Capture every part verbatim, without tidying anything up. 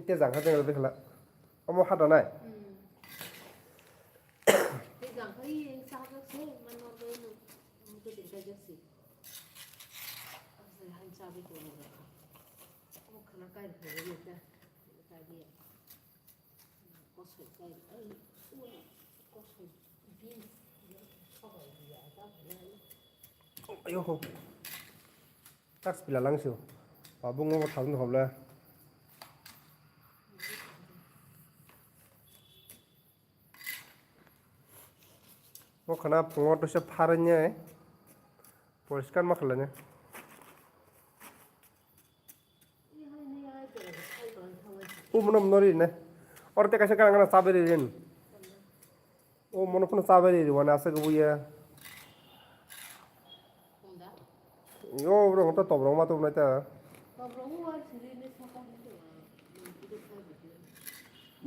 Te jang kha jang rwdi khala. Omo hada nai. Hmm. Te jang kha i sa jak se, man no le no. Mo to din ka jak se. Asa han cha bi ko no. Omo khana kai ko ni ta. Kai ni. Ko se kai. Ai, u, ko se. Bin. Ko ba ya ta. Ayo ho. Tax pila lang sio. Babung ngo thang hobla. Mo khana phungo to se pharanya. Poriskar ma khalanya. U mono mono ri ne. Or te kaisa kana kana chaberi rin. O mono phano chaberi ri wana asa gubuya. Yo bro to tobrong ma to nai ta.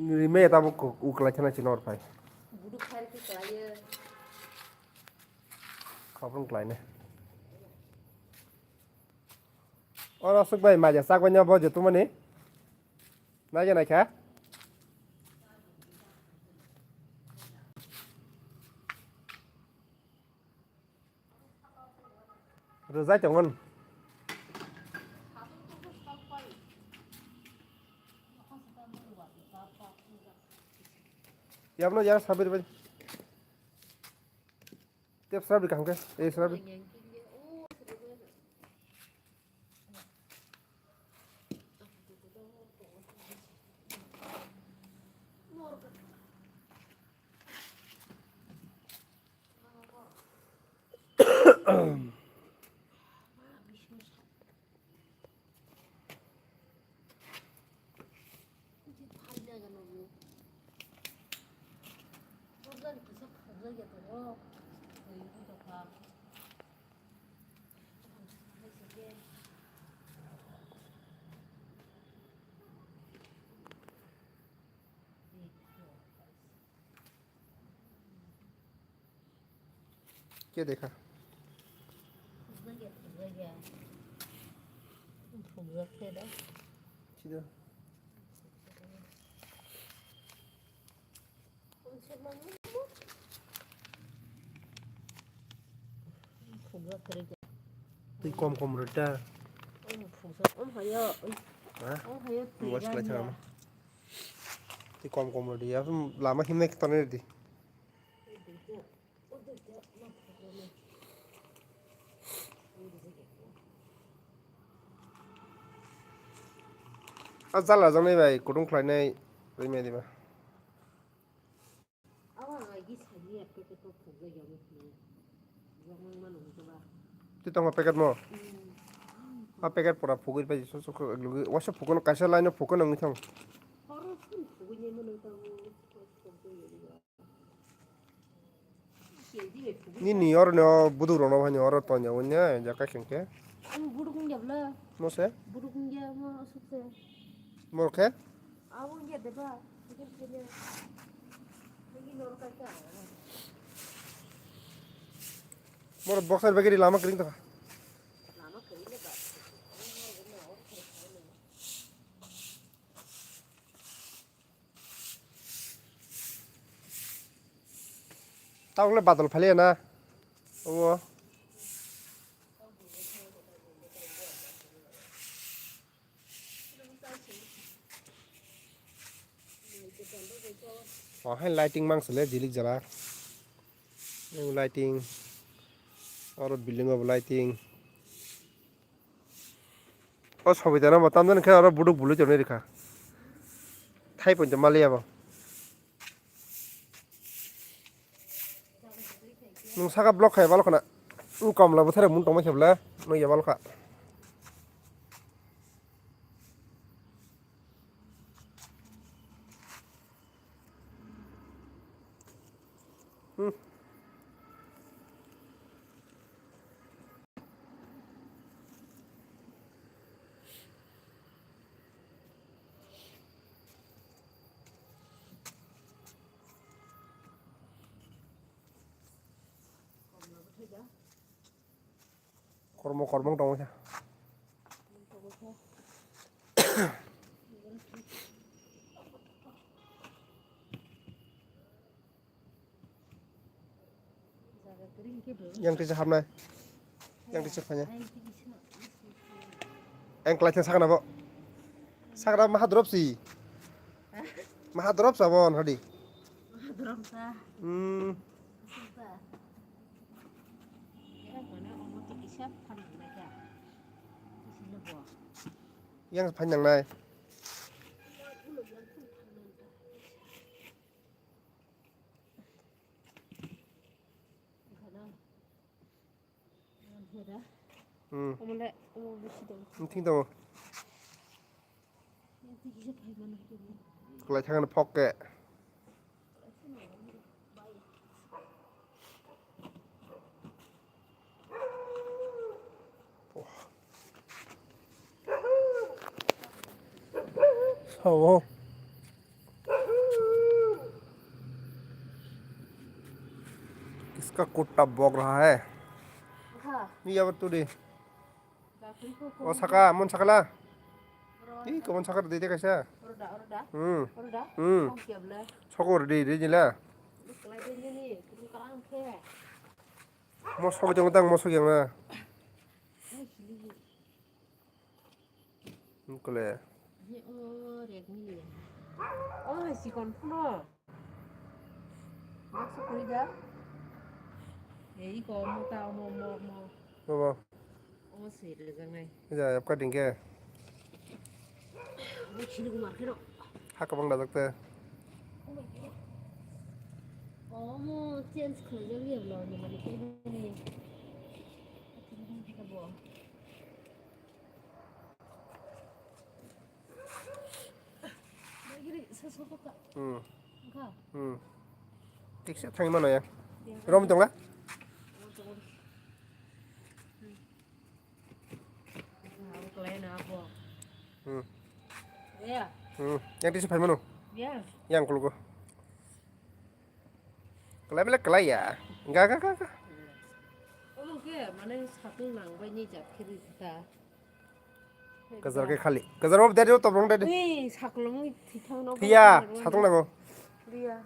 Rime ta bu uklai chana chinor phai. Khopung klai ne. Oro swk bai maja sak bai no bo je tumani. Naikhe naikhe. Rwjai tongmani. Yabno yar sabir bai. Tep srabri kaham khe, ei srabri. Khe dekha. Sida. Twi kom kom rwdi da. Ha? Wash khlai thangma. Twi kom kom rwdi. Lama himnai khe tonwi rwdi. A jala jani bai kutung khlainai rwmani ba. Twi tongo packet mo. A packet pura phugwi pai so so lugwi waisa phukono kaisa line o phukono wngwi thang. Nini oro no buduk rok no hani oro tonya wanya jaka khengke. Ang buduk wngya bla. Mose? Buduk wngya mo asuk se. Mor khe? Abo wngya deba. Mor boxer bagiri lama kring to. Lama kring le ba. Tabuk le badol phailaina. Omo. O hai lighting mang sele jilik jala. Lighting. Oro building o lighting. O sobi dana bo tamjani khe oro buduk bului tonwi rikha. Thai poito maliya bo. Nung saka block khai balo khna. Nung kamla bwthare mun tongma khebla nung ya balo kha. Hmm. Kormo kormo wng tongo khe. Yang tisa hapnai. Yang tisa phanya. Yang kelai thang sakna bo. Sakna maha drop si. Maha drop sa bon hadi. Maha drop sa. Hmm. Sa. Ya, mana omo tu kisah phan mana ya? Kisah lebo. Yang phanya nai. Hmm. Thing tongo. Kwlai thangani phok khe. Sao. Kiska kutta bok raha hai. Ha. Ni yabar tu di. O saka, mon sakala. Ih, komon sakar di de kaisa. Oroda, oroda. Hmm. Oroda. Hmm. Kok ya bela. Sokor di, di jila. Kalai de ni, ni, kurung kalang khe. Mosok jong tang mosok yang na. Kole. Ye, o, rek ni. O, sikon phuno. Baksa kuri da. Ye, iko mo ta, mo, mo, mo. Mo, mo. Omo swi rijak nai. Ija, yapka dingke. Omo sini kumar kheno. Hakabang dajak te. Omo change khlaijak ya bwla ni mani khe ni. Bo. Bagiri sa sokoka. Hmm. Ka. Hmm. Tiksa thangwi mano ya. Rom tongla? Hmm. Hmm. Yang tisi phai mano? Ya. Yang kulugo. Kelai belai kelai ya. Enggak, enggak, enggak, enggak. Omo khe mane satung nang bai ni jat khe ri kha. Kejar ke khali. Kejar bob dari top rong dari. Ni saklong ni thithang no. Iya, satung nango. Iya.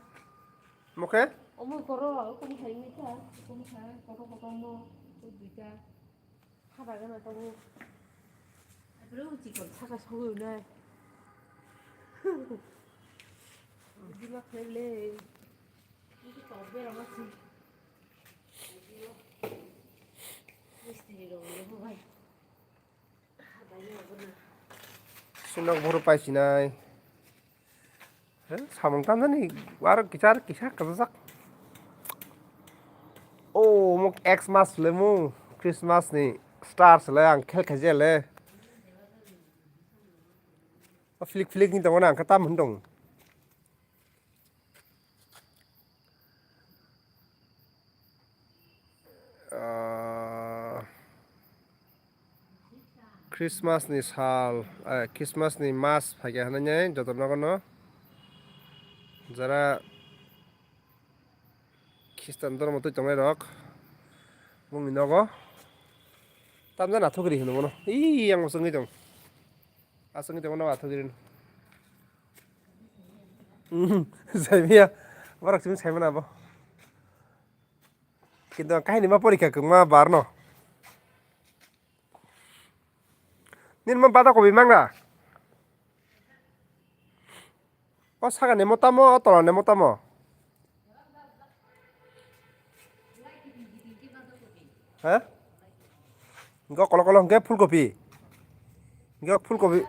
Mokhe? Omo koro, omo hai mi kha, omo kha, koto koto mo, o duita. Hada gana tongo. Abro chikon saka sogwi nai. Dima khlai le. Ini kok bera masih. Mistri rong le bo bai. Hada gana gana. Sinok boro pai sinai. He, samung tamjani aro kisa, aro kisa kwchajak. O, omo Xmas le mo, Christmas ni star le ang khel khaijak le. O flick flick ni tongo na, ang khe tam hwn tong. Ah, Christmas ni sal, eh, Christmas ni mas phaikha hinwi joto nogo no jara Khristan dhormo twi tongnai rok bongni nogo tamjani athukri hino bono. Ii, yang bo chwngwi tong. Aswngwi tongmano athukri no. Saimanya borok simi saimano abo. Kintu ang kaini ma porikha kwbangma bar no. Nini ma bata kobi manga. O saka ni motamo, o tola ni motamo. Ha? Go kolo kolo hwnkhe phulkopi. Go phulkopi.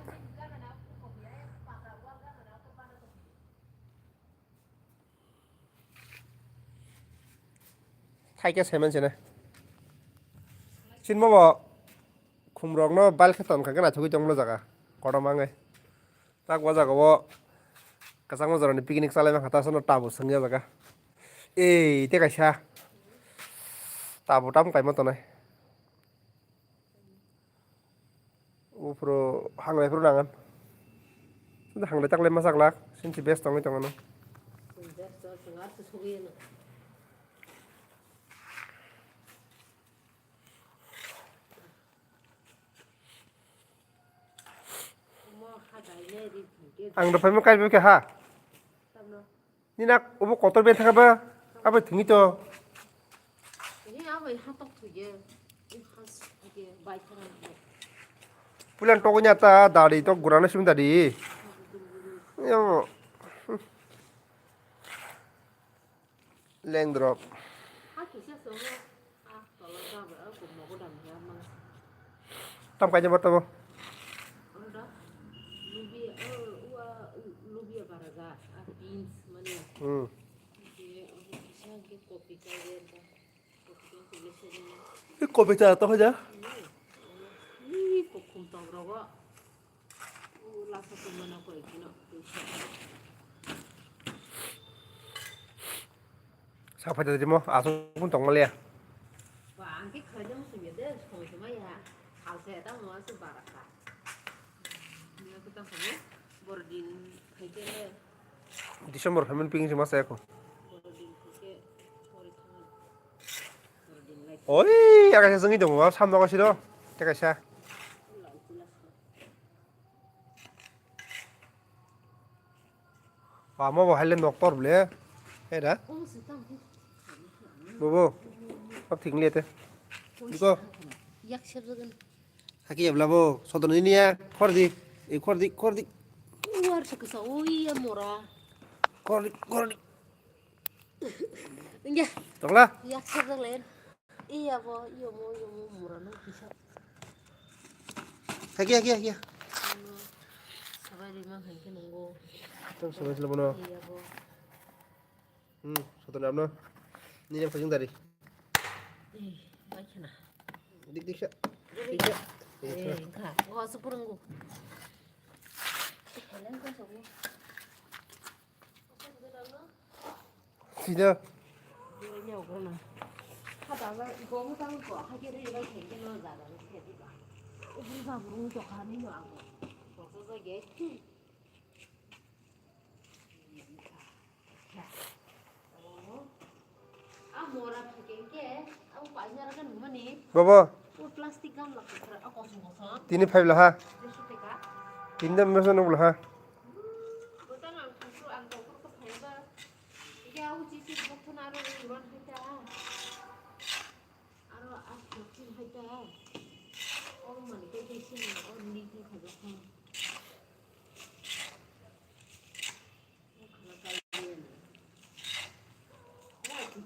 Thaike saiman sene. Sinmo bo khumrokno bal khe ton kha gana thugui tongmano jaga. Kotorma wngwi. Tak o jaga o kwchangma jorani picnic chalai mankha ta sono tabuk swngya jaga. Ei te kaisa. Tabuk tam kaima tonai. Uphuru hanglai phuru nangan. Sini hanglai taklai ma chaklak, sini si best tongwi tongano. Ang rwphaima kaibo khe ha. Nini nak obo kotor bai thangkha ba, abo thwngwi to. Oi, ha tok thwi ye. Ui, ha s-, thwi ye, bai thang ang thai. Pulan toknya ta dari tok gurana sim dari. Yo. Leng drop. Ha kisa songo. Ah, tolo jaba, ah, gumma godam ya, mang. Tam kanya bata bo. Anda, lubia, oh, ua, lubia baraga, ah, beans, mani. Hmm. Oke, oke, kisa ke kopi kaya ta. Kopi kaya, kopi kaya. Ini kopi ta to hoja? Ini kokum tong rogo. Sa phai tadi mo asung pun tong malia. Ba, ang khe khaina muchung ya de, song song ya. Hal se ta mo se bara kha. Ni ko ta mo bor din khai ke le. December phaimani ping se masa ko. Bor din khai ke, bor din khai. Bor din lai. Oi, aga se jengwi dong, sam no ka siro. Te kaisa. Amo bo haile nok tor ble. He da? Bobo. Ab thik le te. Iko. Yak sep jagan. Haki ebla bo. Sodon ini ya. Khor di. E khor di, khor di. Uar se kisa. Oi ya mora. Khor di, khor di. Inge. Tokla. Yak sep jagan. Iya bo, iya mo, iya mo, mura nang kisa. Haki, haki, haki. Ano, sabai rima hai ke nanggo. Tang sabai sila bono. Iya bo. Hmm, soto nam no. Ni jam sajung dari. Eh, bai khana. Dik dik sa. Dik sa. Eh, engka. Wa su purunggu. Kalian kan sobo. Sida. Bobo. Tini five laha. Tini dan masa nung laha. Botang ang kusuk ang tokur ko phaiba. Iya uji si bokto naro ni iwan hita. Aro a bokto hita. Oro mani kai kai si ni oro ni kai kai bokto.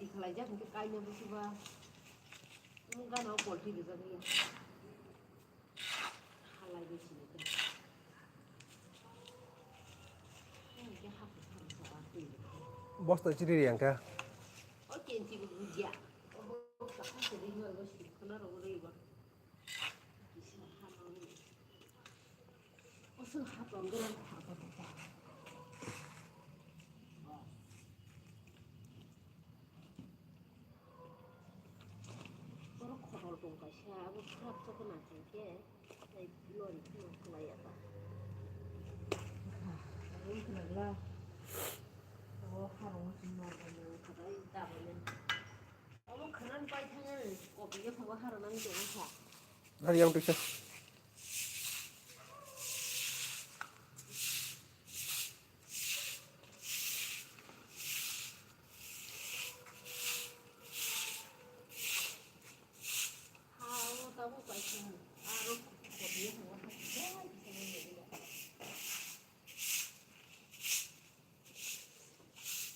Khwlai jak hwnkhe kaina bwswba. Omo gana o polti rijak ya. Halai bai sini khe. Hwnkhe hapu thamsa a twi rwkha. Bosta chiri ri ang kha. O kenchi bo bujia. Obo kaham se ri hwnba bo sini khwna rw rw ba. Kisa ha ma. Oro khotol tong kaisa, abo khoroksa khe nang khe, tei lori kheno khlai ya ta. Abo khoroksa normal nang khe, tei double. Omo khwnani pai thangani kopi ye phago harwnani tongwi kha. Hari yang tuisa. Ha, omo tabuk pai thang. Aro kopi ye phago harwnani.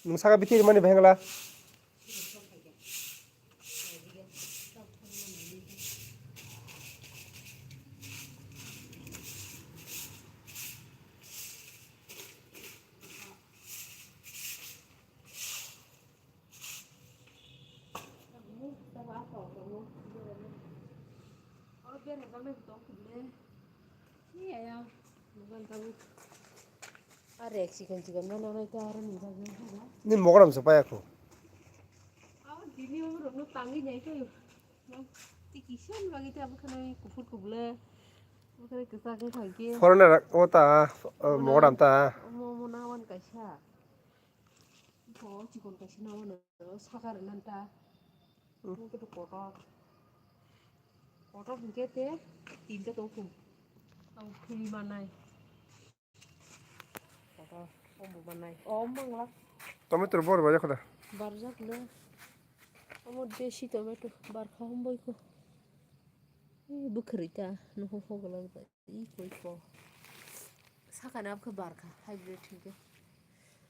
Nwng saka bithi rwmani bahai wngla? Ni mogoram se paya kho. Abo dini omo rokno tangwi nai khe. Tei kisa ni bagwi tei abo kheno kuphur kubla. Abo kheno kwchak wng kha khe. Foreigner o ta, o, mogoram ta. Omo, omo na wan kaisa. Bo chikon kaisa na wan saka rwna ta. Hmm. Omo khe to kotor. Kotor hwnkhe te tinta tong thung. Ang khuli manai. Kotor, omo manai. O mangla. Tomato bor bajak da. Barjak le. Omo desi tomato barkha hom boiko. Ee, bwkhwrwi ta, nohor hogla bai. Ee, koi ko. Sakani abkhe barkha, hybrid hinkhe.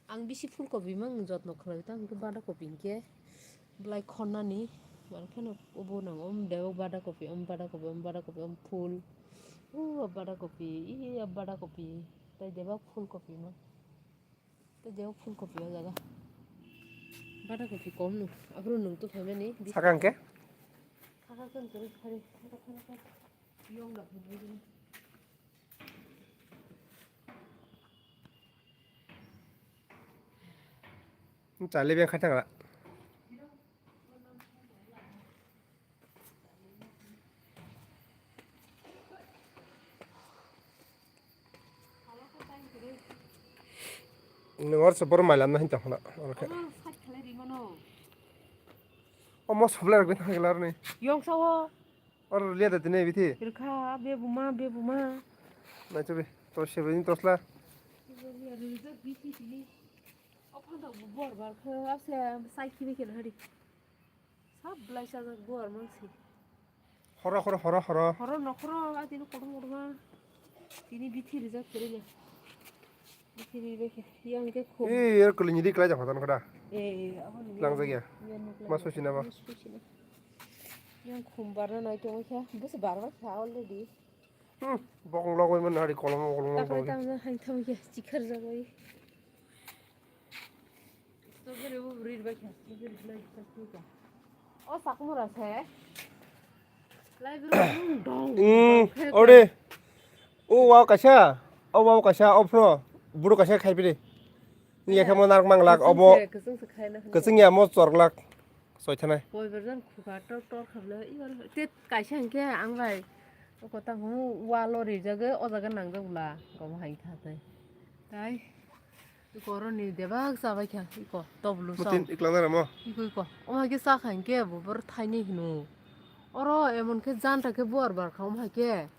Ang bisi phulkobi mang jotno khlai ta, hinkhe badakopi hinkhe belai khonnani. Mankheno obo nang, om debo badakopi, om badakopi, om badakopi, om phul. Oo, badakopi, ee, badakopi. Tai deba phulkopi mang. Tei jebo phulkopi o jaga. Badakopi kom no. Aphuru nwng tuphaimani. Saka hwnkhe? Saka hwnkhe kwrwi phari. Saka phari phari. Yong da phai phai. Chale beng khaithang la. Nwng or se boro mailam na hinta khna. Oro khe. Omo side khalai rimano. Omo soblai rok bini thang gela aroni. Yong sao. Or liya da tine bithi. Rikha bebuma bebuma. Naichu bi. To se bini tosla. Rijak bithi tini. O phanda bor bar khe ase sai khibi khe hari. Sab belai sajak buar mangsi. Horo, horo, horo, horo. Horo nokhoro, a tini kotor kotor ma. Tini bithi rijak kwrwi le. Bithi rijak khe, yang khe khum. Ee, yer kwlwini ri kwlai jak hodan khoda. Ee, abo ni. Langjak ya. Yang ni ma sosi na ba? Ma sosi na. Yang khum barna nai tongo khe, bwswk barba kha already. Hmm, bokong logoi man hari kolom kolom logoi. Takle tamna hain tamo khe, chikhar jagoi. Strawberry bo rir bai kha, strawberry bai kha, kha. O sakmura se. Lai bro, dong. Mm, ore. O wow kaisa, o wow kaisa, o phro, buru kaisa khai bini. Ni yakhe mo narwk mang lak, obo. Kwchwng se, kwchwng se khai na. Kwchwng ya mo chorglak. Soi thanai. Koi berjan khuka tor tor khabla, i bar te kaisa hwnkhe ang bai. O kota hwn wall o rijagwi o jaga nangjak bwla. Komo hai kha tei. Tai. Iko oro ni debak chabai kha, iko toblu. Mutin sao. Iklang dara mo? Iko, iko. O hai khe cha kha hwnkhe bo bor thaini hino. Oro emon khe janta khe buar bar kha, o hai khe.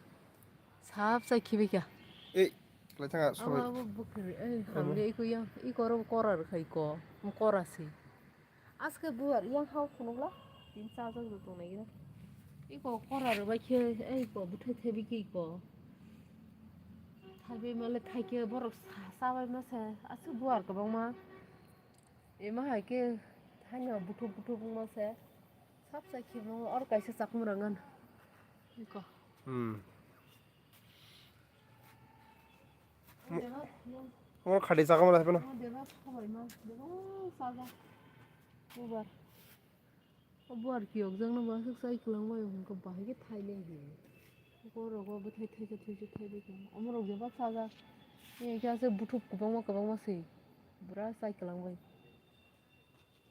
Sab chai khibi kha. Ei, lai thanga. Abo, sobai. Abo bukhri, ei, hamle iko yang, iko oro kora rwkha iko. Mo kora si. Aske buar yang hao phunukla, tin chajak rw tongnai gira. Iko kora rwbai khe, ei iko bwthai thaibi khe iko. Thaibai male thaikhe borok sa-, chabai masa, aswk buar kwbangma. Ema hai khe thaino buthuk buthuk wngma se, sab chai khe bo oro kaisa chakmung rang ngan. Iko. Hmm. Mo-, mo khadi chakma lai phano. Mo deba sabai ma, deba saja. Bubar. O buar kiyok jakno ba swk chai kwlangmai hwnkhe bahai khe thai le di. Borok o bwthai thaisa thaisa thai de khe. Omorok deba saja. Ni khe aswk buthuk kwbangma kwbangma se. Bwra chai kwlangbai.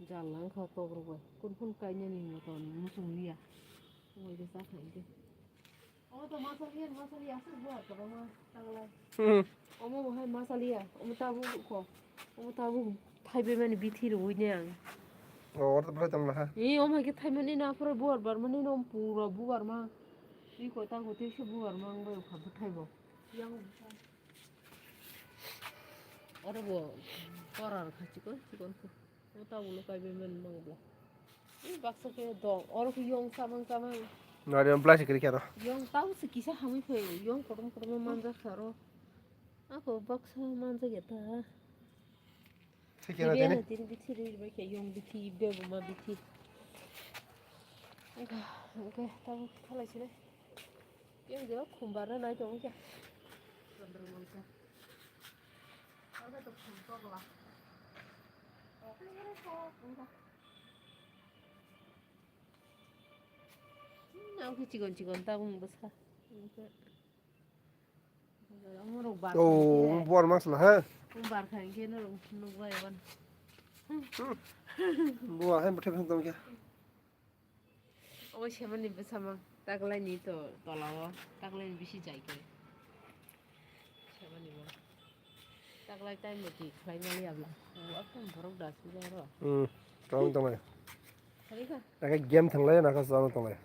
Jal lang kha tok rok bai. Kun kun kainani hinwi tong muchung liya. Wngwi khe cha kha hwnkhe. Omo to masa liya, masa liya, aswk buar kwbangma taglai. Hmm. Omo bo hai masa liya, omo tabuk kho. Omo tabuk thaibai mani bithi rwui ne ang. O, oro to belai tong laha. E, omo hai khe thaimani na phoro buar barmani no pura buar ma. Iko ta hote se buar ma wngbai kha bwthai bo. Yang bwthai. Oro bo korar kha chikon chikon khe. O ta ulo kaibai mani mang bla. Ui baksa khe dong. Oro khe yong samang samang. Nari ang plastic kiri kero. Yong tau se kisa hamui phai. Yong kotom kotom manjak saro. Ako baksa manjak ya ta. Thik ya na tini? Tini bithi ri bai khe yong bithi bebuma bithi. Oke, oke, tau khalai sini. Yang dia khumbar na nai tong kya. Chandra mansa. Ada tu khum tok lah. Oke, oke, oke. Nang ki chigon chigon tabung basa. Oke. Omorok bar. Oh, khankhe. Buar masla ha. Bar khankhe norok nukbai wan. Buar hai bwthai phang tong kya. Obo semani bwsamang taklaini to tolao taklaini bisi jai khe. Semani bo. Taklai time bo ti khlai mali abla. Bo akhon borok da sujai ro. Hmm. Tong tong lai. Khali kha. Nake game thanglai naka sano tong lai.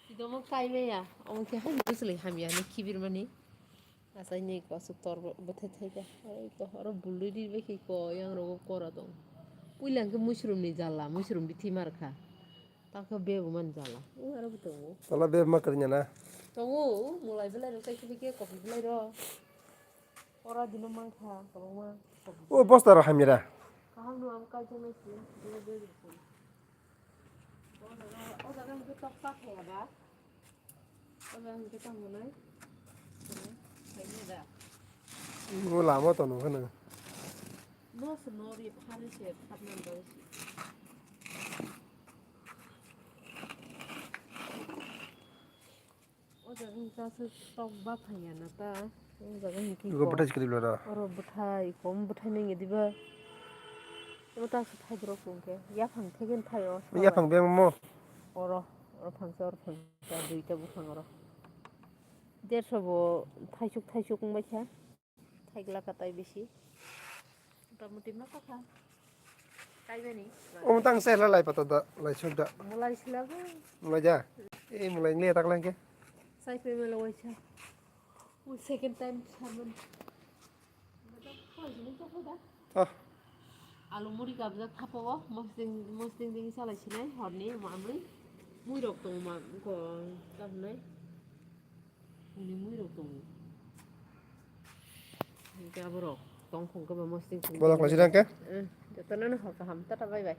Sidomo kaimaya, omo khe hai bwswlwi hamya hinwi khibirmani. Achaini kosok tor bwthai thaikha. Oro bulwi ri bai khe ko yang rogo kora tong. Puila hwnkhe muisrum ni jala, muisrum bithi mar kha. Takhe bebo man jala. O aro bo tongo. Tola bebo ma kwrwngya na? Tongo, mulai belai rok, chaikhe bikhe kopi belai rok. Ora dino mankha, kwbangma. O bosta rok hamya da? Kaham no ang kaijaknai se, bebo bebo rok. O jaga, o jaga hwnkhe tokta khaya ba? O jaga hwnkhe tamo nai? Khaina da? O lama to nungkha nang. No se no ri phari se phatna bagwi se. O jaga hwnkhe aswk tok baphang ya na ta. O jaga hwnkhe Ego ko. Bwthai se kwrwi bwla da? Oro bwthai, kom bwthai nang ya diba? Oro ta aswk thai borok hwnkhe. Yaphang thaigen thai o. Yaphang beng mo? Oro, oro phangsa, oro phangsa, duita buphang oro. Derso bo thaisuk thaisuk wngbaikha. Thaigla katai bisi. Motamoti ma kakha. Kaibani. Omo tang se hla lai pata da, lai suk da. Mulai silago. Mulai ja. E mulai ngle tak lang ke. Sai pe melo waisa. Mo second time saman. Oh. Alu muri kabjak thapo o, mosding, mosding ding salai sinai, horni mamri. Mui rok tong ma, ko, tabnai. Uni mui rok tongo. Hingke aborok tongkhong kebo mosding thung. Bolok lai sirang ke? Eh, jotono no hor kaham. Tata, bye bye.